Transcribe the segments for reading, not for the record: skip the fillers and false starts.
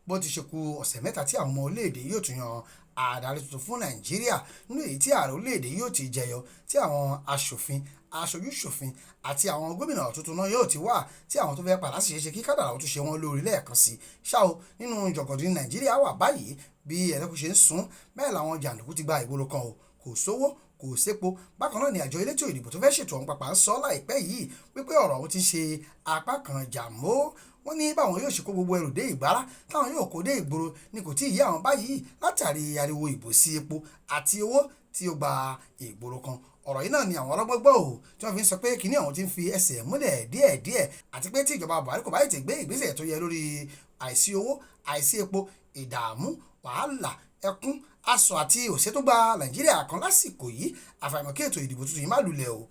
Bó ti ṣe ku ọ̀sẹ̀ 3 tí àwọn ọmọ orílẹ̀-èdè yóò tún yan adarí tuntun fún Nàìjíríà, nínú èyí tí ààrẹ orílẹ̀-èdè yóò ti jẹyọ, tí àwọn aṣòfin, aṣojú-ṣòfin àti àwọn gómìnà tuntun náà yóò ti wà, tí àwọn tó fẹ́ padà sì ṣeéṣe kí kádàrá ó tún ṣe wọ́n lóore lẹ́ẹ̀kan sí. Ṣá o, nínú jọ̀gọ̀dì ní Nàìjíríà wà báyìí, bí ẹlẹ́kún ṣe ń sun, bẹ́ẹ̀ làwọn jàǹdùkú ti gba ìgboro kan o, kò sówó, kò sépo. Bákan náà ni àjọ elétò ìdìbò tó fẹ́ ṣètò ọ̀hún pàpà ń sọ láìpẹ́ yìí wípé ọ̀rọ̀ ọ̀hún ti ṣe apá kan jàmó. Wọ́n ní báwọn yóò ṣe kó gbogbo ẹrù dé ìgbára táwọn yóò kó dé ìgboro ni kò tíì yé àwọn báyìí látàrí ariwo ìbò sí epo àti owó tí ó gba ìgboro kan. Ọ̀rọ̀ yìí náà ni àwọn ọlọ́gbọ́n gbọ́ ò, tí wọ́n fi ń sọ pé kinní ọ̀hún ti ń fi ẹsẹ̀ múlẹ̀ díẹ̀díẹ̀, àti pé tí ìjọba Buhari kò bá tètè gbé ìgbésẹ̀ tó yẹ lórí àìsí owó, àìsí epo, ìdààmú, wàhálà, ẹkún, asọ̀ àti òṣẹ́ tó gba Nàìjíríà kan lásìkò yìí, àfàìmọ̀ kí ètò ìdìbò tuntun yìí má lulẹ̀ o.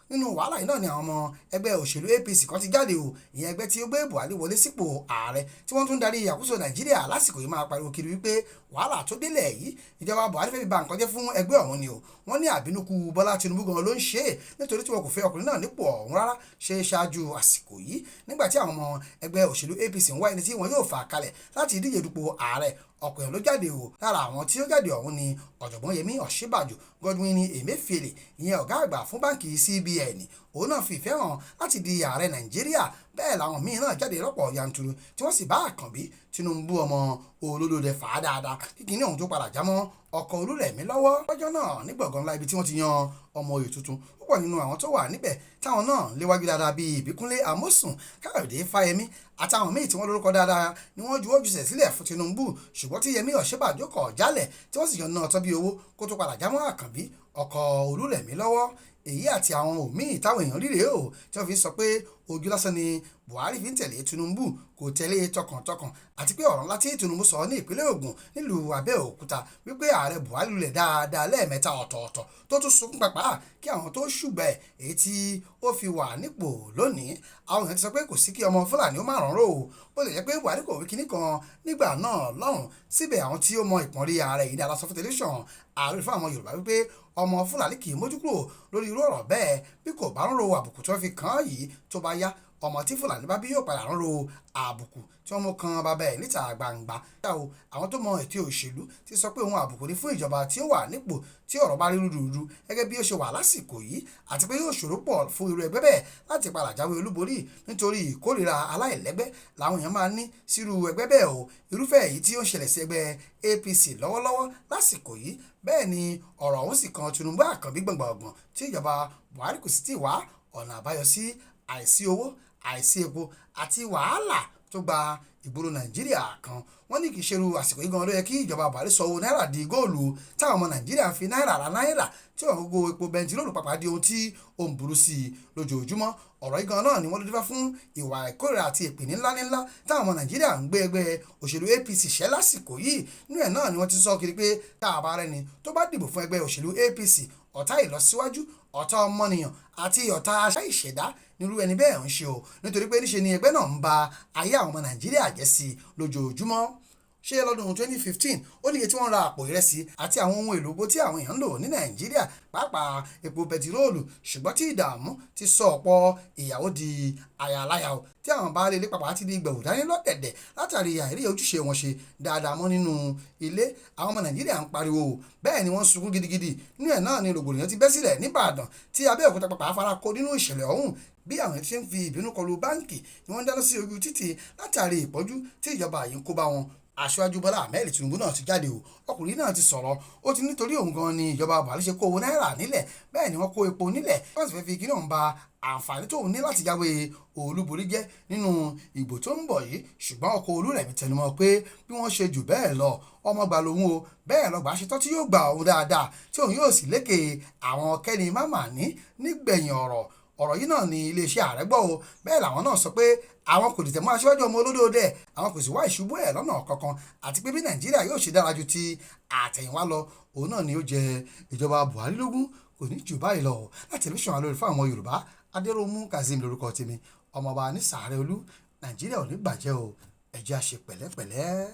Nínú wàhálà yìí náà ni àwọn ọmọ ẹgbẹ́ òṣèlú APC kan ti jáde o, ìyẹn ẹgbẹ́ tí ó gbé Buhari wọlé sípò ààrẹ tí wọ́n tún ń darí àkóso Nàìjíríà lásìkò yìí, máa pariwo kiri wípé wàhálà tó délẹ̀ yìí, ìjọba Buhari fẹ́ fi ba nǹkan jẹ́ fún ẹgbẹ́ ọ̀hún ni o. Wọ́n ní àbínúkú Bọ́lá Tinubu gan ló ń ṣe é, nítorí tí wọn kò fẹ́ ọkùnrin náà nípò ọ̀hún rárá ṣe ṣáájú àsìkò yìí. Nígbà tí àwọn ọmọ ẹgbẹ́ òṣèlú APC ń wá ẹni tí wọn yóò fà kalẹ̀ láti díje dupò ààrẹ, ọ̀pọ̀ èèyàn ló jáde o. Lára àwọn tí ó jáde ọ̀hún ni ọ̀jọ̀gbọ́n Yẹmí Ọ̀ṣínbàjò, Godwin Emefiele, ìyẹn ọ̀gá àgbà fún báǹkì CBN, òun náà fi ìfẹ́ hàn láti di ààrẹ Nàìjíríà. Bẹ́ẹ̀ làwọn míín náà jáde lọ́pọ̀ yanturu, tí wọ́n sì bá Àkànbí Tinubu ọmọ olódòdè fà á dáadáa kí kinní ọ̀hún tó padà jámọ́ ọkọ̀ Olúrẹ̀mí lọ́wọ́. Lọ́jọ́ náà ní gbọ̀ngàn ńlá ibi tí wọ́n ti yan ọmọ oyè tuntun, púpọ̀ nínú àwọn tó wà níbẹ̀ táwọn náà léwájú dáadáa bíi Ìbíkúnlé Amósùn, Káyọ̀dé Fáyẹmí àtàwọn míì tí wọ́n lórúkọ dáadáa ni wọ́n juwọ́ jùsẹ̀ sílẹ̀ fún Tinubu, ṣùgbọ́n tí Yẹmí Ọ̀ṣínbàjò kọ̀ jálẹ̀ tí wọ́n sì yan náà tọ́ bí owó kó tó padà jámọ́ Àkànbí ọkọ̀ Olúrẹ̀mí lọ́wọ́. Èyí àti àwọn òmíì táwọn èèyàn rí rèé o, tí wọ́n fi ń sọ pé ojú lásán ni Buhari fi ń tẹ̀lé Tinubu, kò tẹ̀lé tọkàntọkàn, àti pé ọ̀rọ̀ ńlá tí Tinubu sọ ní ìpínlẹ̀ Ògùn nílùú Abẹ́òkúta wípé ààrẹ Buhari lulẹ̀ dáadáa lẹ́ẹ̀mẹ́ta ọ̀tọ̀ọ̀tọ̀ tó tún sunkún pàpà kí àwọn tó ṣùgbẹ́ èyí tí ó fi wà nípò lónìí. Àwọn èèyàn ti sọ pé kò sí kí ọmọ Fúlàní ó má rànró o, bó lè jẹ́ pé Buhari kò wí kinní kan nígbà náà lọ́hùn. Síbẹ̀ àwọn tí ó mọ ìpọ́nrí ààrẹ yìí dáadáa sọ fún tẹlifíṣàn ààrẹ fún àwọn Yorùbá wípé ọmọ Fúlàní kì í mójú kúrò lórí irú ọ̀rọ̀ bẹ́ẹ̀, bí kò bá rànró àbùkù tí wọ́n fi kàn án yìí, tó bá yá ọmọ tí Fúlàní bá bí yóò padà rànró àbùkù tí wọ́n mú kan bàbá ẹ̀ níta gbangba. Ṣá o, àwọn tó mọ ètò òṣèlú ti sọ pé ohun àbùkù ni fún ìjọba tí ó wà nípò tí ọ̀rọ̀ bá rí rúdurùdu gẹ́gẹ́ bí ó ṣe wà lásìkò yìí, àti pé yóò ṣòro pọ̀ fún irú ẹgbẹ́ bẹ́ẹ̀ láti padà jáwé olúborí, nítorí ìkórìíra aláìlẹ́gbẹ́ làwọn èèyàn máa ní sírú ẹgbẹ́ bẹ́ẹ̀ o. Irúfẹ́ èyí tí ó ń ṣẹlẹ̀ sí ẹgbẹ́ APC lọ́wọ́lọ́wọ́ lásìkò yìí. Bẹ́ẹ̀ ni ọ̀rọ̀ ọ̀hún sì kan Tinubu Àkànbí gbọ̀ngbọ̀ngbọ̀n tí ìjọba Buhari kò sì tíì wá ọ̀nà àbáyọ sí àìsí owó, àìsí epo àti wàhálà tó gba ìgboro Nàìjíríà kan. Wọ́n ní kì í ṣerú àsìkò yìí gan ló yẹ kí ìjọba Buhari sọ owó náírà di góòlù, táwọn ọmọ Nàìjíríà ń fi náírà ra náírà, tí ọ̀wọ́n gógó epo bẹntiróòlù pàpà di ohun tí ó ń burú sí i lójoojúmọ́. Ọ̀rọ̀ yìí gan náà ni wọ́n ló dífá fún ìwà ìkórìíra àti èpè ńlá ńlá táwọn ọmọ Nàìjíríà ń gbé ẹgbẹ́ òṣèlú APC ṣẹ́ lásìkò yìí. Nínú ẹ̀ náà ni wọ́n ti sọ kiri pé tá a bá rẹ́ni tó bá dìbò fún ẹgbẹ́ òṣèlú APC, ọ̀tá ìlọsíwájú, ọ̀tá ọmọnìyàn àti ọ̀tá àṣà ìṣẹ̀dá nírú ẹni bẹ́ẹ̀ ń ṣe o, nítorí pé níṣe ni ẹgbẹ́ náà ń ba ayé àwọn ọmọ Nàìjíríà jẹ́ sí i lójoojúmọ́. Ṣé lọ́dún 2015 ó níye tí wọ́n ra àpò ìrẹsì àti àwọn ohun èlò owó tí àwọn èèyàn ń lò ní Nàìjíríà, pàápàá epo bẹtiróòlù, ṣùgbọ́n tí ìdààmú ti sọ ọ̀pọ̀ ìyàwó di aya aláya o, tí àwọn baálé ilé pàápàá ti di gbẹ̀wù dání lọ́dẹ̀dẹ̀ látàrí àìrí ojúṣe wọn ṣe dáadáa mọ́ nínú ilé. Àwọn ọmọ Nàìjíríà ń pariwo o, bẹ́ẹ̀ ni wọ́n ń sunkún gidigidi. Nínú ẹ̀ náà ni rògbòdìyàn ti bẹ́ sílẹ̀ níbàdàn tí Abẹ́òkúta pàápàá fara kó nínú ìṣẹ̀lẹ̀ ọ̀hún, bí àwọn tí ń fi ìbínú kọlu báǹkì ni wọ́n ń dáná sí ojú títì látàrí ìpọ́njú tí ìjọba yìí ń kó bá wọn. Aṣíwájú Bọ́lá Ahmed Tinubu náà ti jáde o, ọkùnrin náà ti sọ̀rọ̀. Ó ti nítorí òun gan ni ìjọba Buhari ṣe kó owó náírà nílẹ̀, bẹ́ẹ̀ ni wọ́n kó epo nílẹ̀, wọ́n sì fẹ́ fi kíní ọ̀hún ba àǹfààní tóun ní láti jáwé olúborí jẹ́ nínú ìbò tó ń bọ̀ yìí. Ṣùgbọ́n ọkọ̀ Olúrẹ̀mí tẹnumọ́ pé bí wọ́n ṣe jù bẹ́ẹ̀ lọ, ọmọ gbà lòun o, bẹ́ẹ̀ lọ́gbà ṣetán tí yóò gba òun dáadáa, tí òun yóò sì lékè àwọn kẹ́ni mámàní nígbẹ̀yìn ọ̀rọ̀. Ọ̀rọ̀ yìí náà ni iléeṣẹ́ ààrẹ gbọ́ o. Bẹ́ẹ̀ làwọn náà sọ pé àwọn kò dìtẹ̀ mọ́ aṣíwájú ọmọ olódòdẹ, àwọn kò sì wá ìṣubú ẹ̀ lọ́nà kankan, àti pé bí Nàìjíríà yóò ṣe dára ju ti àtẹ̀yìnwá lọ, òun náà ni ó jẹ ìjọba Buhari lógún. Kò ní jù báyìí lọ. Láti tẹlifíṣàn Alóore fún àwọn Yorùbá, Adéròmú Kazeem lórúkọ tèmi, ọmọọba ní Sàárẹ̀ Olú. Nàìjíríà ò ní bàjẹ́ o, ẹ jẹ́ á ṣe pẹ̀lẹ́pẹ̀lẹ́.